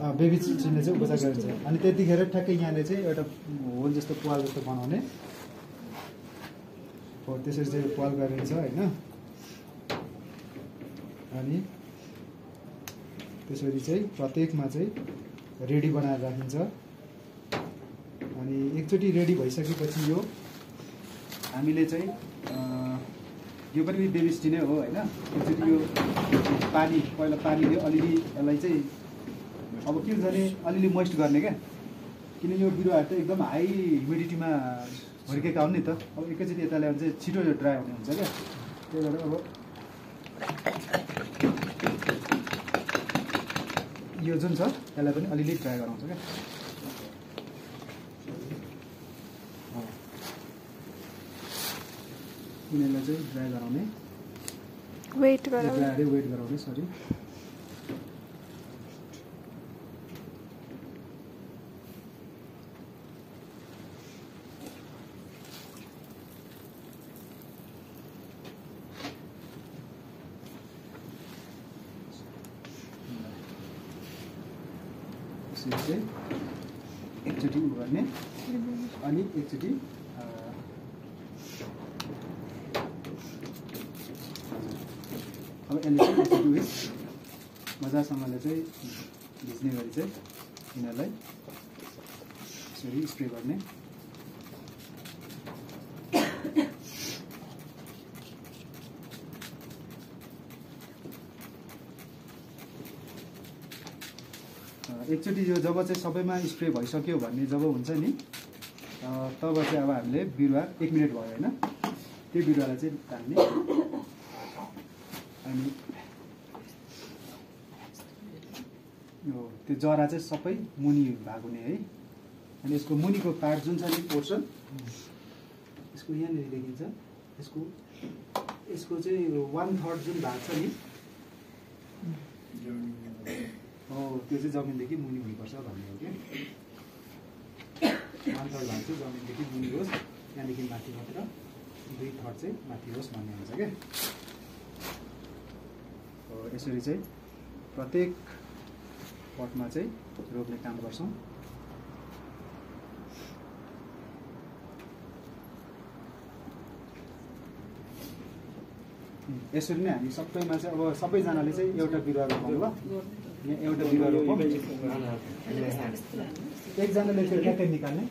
Baby चिजले चाहिँ उपचार गरिन्छ। अनि त्यतिखेर ठ्याक्कै यहाँले चाहिँ एउटा होल जस्तो पाल जस्तो बनाउने हो, त्यसरी चाहिँ पाल गरिन्छ होइन। अनि त्यसरी चाहिँ प्रत्येकमा चाहिँ रेडी बनाएर राखिन्छ। अनि एकचोटि रेडी भइसकेपछि यो हामीले चाहिँ यो पनि बेबी स्टी नै हो होइन। एकचोटि यो पानी पहिला पानीले अलिअलि यसलाई चाहिँ अब के हुन्छ भने अलिअलि मोइस्ट गर्ने क्या, किन यो बिरुवाहरू त एकदम हाई ह्युमिडिटीमा हुर्केका हुन् नि त। अब एकैचोटि यता ल्यायो भने चाहिँ छिटो यो ड्राई हुने हुन्छ क्या, त्यही भएर अब यो जुन छ यसलाई पनि अलिअलि ड्राई गराउँछ क्या। यिनीहरूलाई चाहिँ ड्राई गराउने, वेट गराउने सरी। चाहिँ एकचोटि उ गर्ने अनि एकचोटि अब यसले चाहिँ एकचोटि उयो मजासँगले चाहिँ भिज्ने गरी चाहिँ यिनीहरूलाई यसरी स्प्रे गर्ने। एकचोटि यो जब चाहिँ सबैमा स्प्रे भइसक्यो भन्ने जब हुन्छ नि तब चाहिँ अब हामीले बिरुवा 1 मिनट भयो होइन, त्यो बिरुवालाई चाहिँ तान्ने। अनि यो त्यो जरा चाहिँ सबै मुनि भाग हुने है। अनि यसको मुनिको पार्ट जुन छ नि पोर्सन, यसको यहाँनिर देखिन्छ, यसको चाहिँ 1/3 जुन भाग छ नि हो त्यो चाहिँ जमिनदेखि मुनि हुनुपर्छ भन्ने हो क्या। 1/3 भाग चाहिँ जमिनदेखि मुनि होस्, त्यहाँदेखि माथि मात्र 2/3 चाहिँ माथि होस् भन्ने हुन्छ क्या। यसरी चाहिँ प्रत्येक पटमा चाहिँ रोप्ने काम गर्छौँ। यसरी नै हामी सबैमा चाहिँ अब सबैजनाले चाहिँ एउटा बिरुवा रोपौँ ल। यहाँ एउटा बिरुवा रोपौँ, एकजनाले चाहिँ ट्याक्कै निकाल्ने।